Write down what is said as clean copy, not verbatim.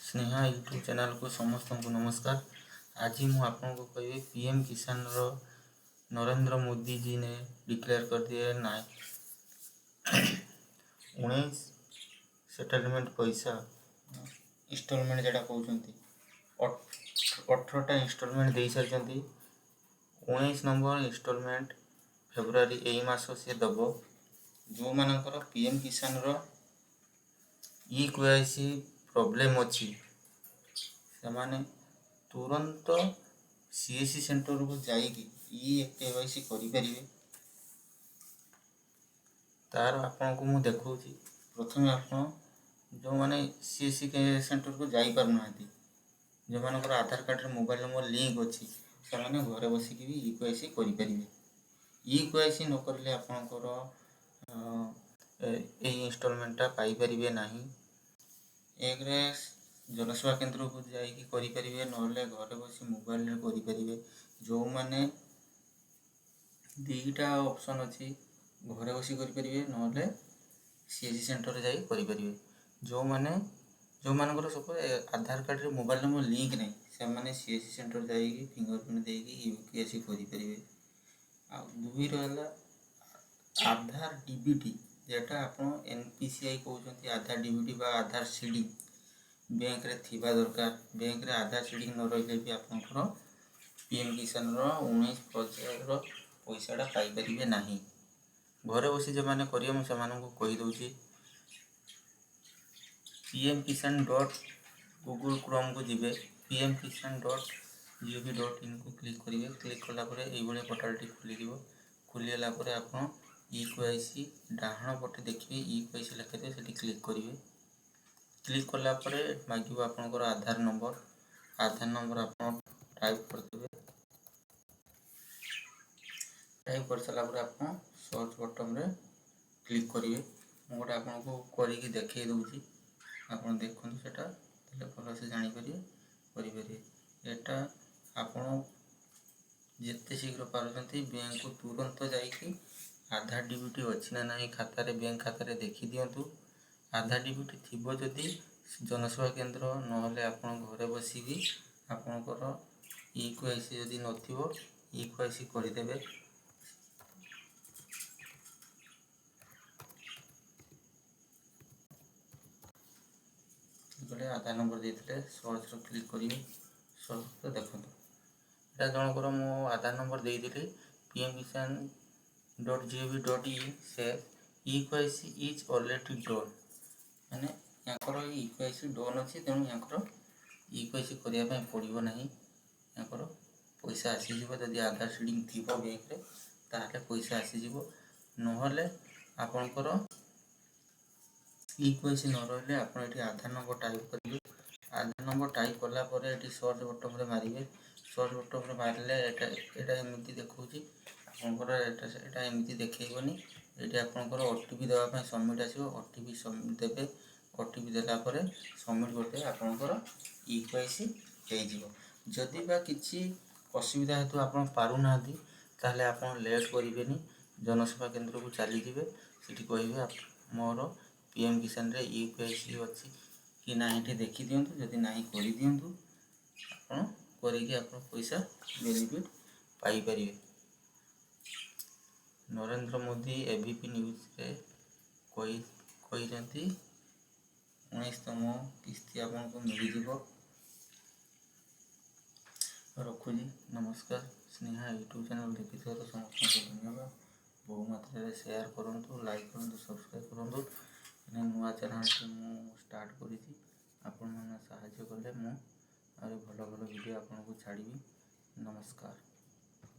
Sneha YouTube ଚ୍ୟାନେଲ୍କୁ ସମସ୍ତଙ୍କୁ ନମସ୍କାର। ଆଜି ମୁଁ ଆପଣଙ୍କୁ କହିବି, ପିଏମ୍ କିଷାନର नरेंद्र मोदी जी ने डिक्लेयर कर दिया है 19 ସେଟଲମେଣ୍ଟ ପଇସା, ଇନଷ୍ଟଲମେଣ୍ଟ ଯେଉଁଟା କହୁଛନ୍ତି। 18ଟା ଇନଷ୍ଟଲମେଣ୍ଟ ଦେଇସାରିଛନ୍ତି। 19 ନମ୍ବର ଇନଷ୍ଟଲମେଣ୍ଟ ଫେବୃଆରୀ ଏଇ ମାସ ସିଏ ଦେବ। ଯେଉଁମାନଙ୍କର ପିଏମ୍ କିଷାନର ଇ କେୱାଇସି ପ୍ରୋବ୍ଲେମ୍ ଅଛି, ସେମାନେ ତୁରନ୍ତ ସିଏସସି ସେଣ୍ଟରକୁ ଯାଇକି ଇ କେୱାଇସି କରିପାରିବେ। ତାର ଆପଣଙ୍କୁ ମୁଁ ଦେଖାଉଛି। ପ୍ରଥମେ ଆପଣ ଯେଉଁମାନେ ସିଏସସି ସେଣ୍ଟରକୁ ଯାଇପାରୁନାହାନ୍ତି, ଯେଉଁମାନଙ୍କର ଆଧାର କାର୍ଡ଼ରେ ମୋବାଇଲ୍ ନମ୍ବର ଲିଙ୍କ ଅଛି, ସେମାନେ ଘରେ ବସିକି ବି ଇ କେୱାଇସି କରିପାରିବେ। ଇ କେୱାଇସି ନ କରିଲେ ଆପଣଙ୍କର ଏଇ ଇନଷ୍ଟଲମେଣ୍ଟଟା ପାଇପାରିବେ ନାହିଁ। ଏକରେ ଜନସେବା କେନ୍ଦ୍ରକୁ ଯାଇକି କରିପାରିବେ, ନହେଲେ ଘରେ ବସି ମୋବାଇଲରେ କରିପାରିବେ। ଯେଉଁମାନେ ଦୁଇଟା ଅପସନ୍ ଅଛି, ଘରେ ବସି କରିପାରିବେ, ନହେଲେ ସିଏସସି ସେଣ୍ଟରରେ ଯାଇ କରିପାରିବେ। ଯେଉଁମାନଙ୍କର ସବୁ ଆଧାର କାର୍ଡ଼ରେ ମୋବାଇଲ୍ ନମ୍ବର ଲିଙ୍କ ନାହିଁ, ସେମାନେ ସିଏସସି ସେଣ୍ଟର ଯାଇକି ଫିଙ୍ଗର ପ୍ରିଣ୍ଟ ଦେଇକି ଇ କେୱାଇସି କରିପାରିବେ। ଆଉ ଦୁଇର ହେଲା ଆଧାର ଡିବିଟି, ଯେଟା ଆପଣ ଏନପିସିଆଇ କହୁଛନ୍ତି। ଆଧାର ଡିବିଟି ବା ଆଧାର ସିଡ଼ିଂ ବ୍ୟାଙ୍କରେ ଥିବା ଦରକାର। ବ୍ୟାଙ୍କରେ ଆଧାର ସିଡ଼ିଂ ନ ରହିଲେ ବି ଆପଣଙ୍କର ପିଏମ୍ କିଷାନର 19 ପର୍ଯ୍ୟାୟର ପଇସାଟା ପାଇପାରିବେ ନାହିଁ। ଘରେ ବସି ଯେଉଁମାନେ କରିବେ, ମୁଁ ସେମାନଙ୍କୁ କହିଦେଉଛି, ପିଏମ୍ କିଷାନ ଡଟ୍ ଗୁଗୁଲ୍ କ୍ରୋମ୍କୁ ଯିବେ, pmkisan.gov.inକୁ କ୍ଲିକ୍ କରିବେ। କ୍ଲିକ୍ କଲା ପରେ ଏଇଭଳିଆ ପୋର୍ଟାଲଟି ଖୋଲିଯିବ। ଖୋଲିଗଲା ପରେ ଆପଣ ଇ କେୱାଇସି ଡାହାଣ ପଟେ ଦେଖିବେ, ଇ କେୱାଇସି ଲେଖାଥିବ, ସେଠି କ୍ଲିକ୍ କରିବେ। କ୍ଲିକ୍ କଲା ପରେ ମାଗିବ ଆପଣଙ୍କର ଆଧାର ନମ୍ବର। ଆଧାର ନମ୍ବର ଆପଣ ଟାଇପ୍ କରିଦେବେ। ଟାଇପ୍ କରିସାରିଲା ପରେ ଆପଣ ସର୍ଚ୍ଚ ବଟନ୍ରେ କ୍ଲିକ୍ କରିବେ। ମୁଁ ଗୋଟେ ଆପଣଙ୍କୁ କରିକି ଦେଖେଇ ଦେଉଛି, ଆପଣ ଦେଖନ୍ତୁ ସେଟା, ତାହେଲେ ଭଲସେ ଜାଣିପାରିବେ, କରିପାରିବେ। ଏଟା ଆପଣ ଯେତେ ଶୀଘ୍ର ପାରୁଛନ୍ତି, ବ୍ୟାଙ୍କକୁ ତୁରନ୍ତ ଯାଇକି ଆଧାର ଡିବିଟି ଅଛି ନା ନାହିଁ ଖାତାରେ, ବ୍ୟାଙ୍କ ଖାତାରେ ଦେଖିଦିଅନ୍ତୁ। ଆଧାର ଡିବିଟି ଥିବ ଯଦି ଜନସେବା କେନ୍ଦ୍ର, ନହେଲେ ଆପଣ ଘରେ ବସିକି ଆପଣଙ୍କର ଇ କେୱାଇସି ଯଦି ନଥିବ, ଇ କେୱାଇସି କରିଦେବେ। କଲେ ଆଧାର ନମ୍ବର ଦେଇଥିଲେ ସର୍ଚ୍ଚର କ୍ଲିକ୍ କରିବେ। ସର୍ଚ୍ଚ ଦେଖନ୍ତୁ, ଏଇଟା ଜଣଙ୍କର ମୁଁ ଆଧାର ନମ୍ବର ଦେଇଥିଲି। pmkisan.gov.in ସେ e-KYC is already done, ମାନେ ୟାଙ୍କର ଇ କେୱାଇସି ଡନ୍ ଅଛି, ତେଣୁ ୟାଙ୍କର ଇ କେୱାଇସି କରିବା ପାଇଁ ପଡ଼ିବ ନାହିଁ। ୟାଙ୍କର ପଇସା ଆସିଯିବ। ଯଦି ଆଧାର ସିଡ଼ିଂ ଥିବ ବ୍ୟାଙ୍କରେ, ତାହେଲେ ପଇସା ଆସିଯିବ। ନହେଲେ ଆପଣଙ୍କର ଇ କେୱାଇସି ନ ରହିଲେ ଆପଣ ଏଠି ଆଧାର ନମ୍ବର ଟାଇପ୍ କରିବେ। ଆଧାର ନମ୍ବର ଟାଇପ୍ କଲା ପରେ ଏଠି ସର୍ଚ୍ଚ ବଟନ୍ରେ ମାରିବେ। ସର୍ଚ୍ଚ ବଟନ୍ରେ ମାରିଲେ ଏଇଟା ଏମିତି ଦେଖାଉଛି ଆପଣଙ୍କର। ଏଇଟା ଏମିତି ଦେଖେଇବନି। ଏଇଠି ଆପଣଙ୍କର ଓଟିପି ଦେବା ପାଇଁ ସବମିଟ୍ ଆସିବ। ଓଟିପି ଦେବେ। ଓଟିପି ଦେଲା ପରେ ସବମିଟ୍ କରିଦେବେ, ଆପଣଙ୍କର ଇ କେୱାଇସି ହେଇଯିବ। ଯଦି ବା କିଛି ଅସୁବିଧା ହେତୁ ଆପଣ ପାରୁନାହାନ୍ତି, ତାହେଲେ ଆପଣ ଲେଟ୍ କରିବେନି, ଜନସେବା କେନ୍ଦ୍ରକୁ ଚାଲିଯିବେ। ସେଠି କହିବେ, ମୋର ପିଏମ୍ କିଷାନରେ ଇ କେୱାଇସି ଅଛି କି ନାହିଁ ଏଠି ଦେଖିଦିଅନ୍ତୁ, ଯଦି ନାହିଁ କରିଦିଅନ୍ତୁ। ଆପଣ କରିକି ଆପଣ ପଇସା ବେନିଫିଟ୍ ପାଇପାରିବେ। ନରେନ୍ଦ୍ର ମୋଦି ଏବିପି ନ୍ୟୁଜ୍ରେ କହିଛନ୍ତି, 19ତମ କିସ୍ତି ଆପଣଙ୍କୁ ମିଳିଯିବ। ରଖୁଛି, ନମସ୍କାର। ସ୍ନେହା ୟୁଟ୍ୟୁବ୍ ଚ୍ୟାନେଲ୍ ଦେଖିଥିବାରୁ ସମସ୍ତଙ୍କୁ ଧନ୍ୟବାଦ। ବହୁ ମାତ୍ରାରେ ସେୟାର କରନ୍ତୁ, ଲାଇକ୍ କରନ୍ତୁ, ସବସ୍କ୍ରାଇବ୍ କରନ୍ତୁ। ନୂଆ ଚ୍ୟାନେଲ୍ଟି ମୁଁ ଷ୍ଟାର୍ଟ କରିଛି। ଆପଣମାନେ ସାହାଯ୍ୟ କଲେ ମୁଁ ଆହୁରି ଭଲ ଭଲ ଭିଡ଼ିଓ ଆପଣଙ୍କୁ ଛାଡ଼ିବି। ନମସ୍କାର।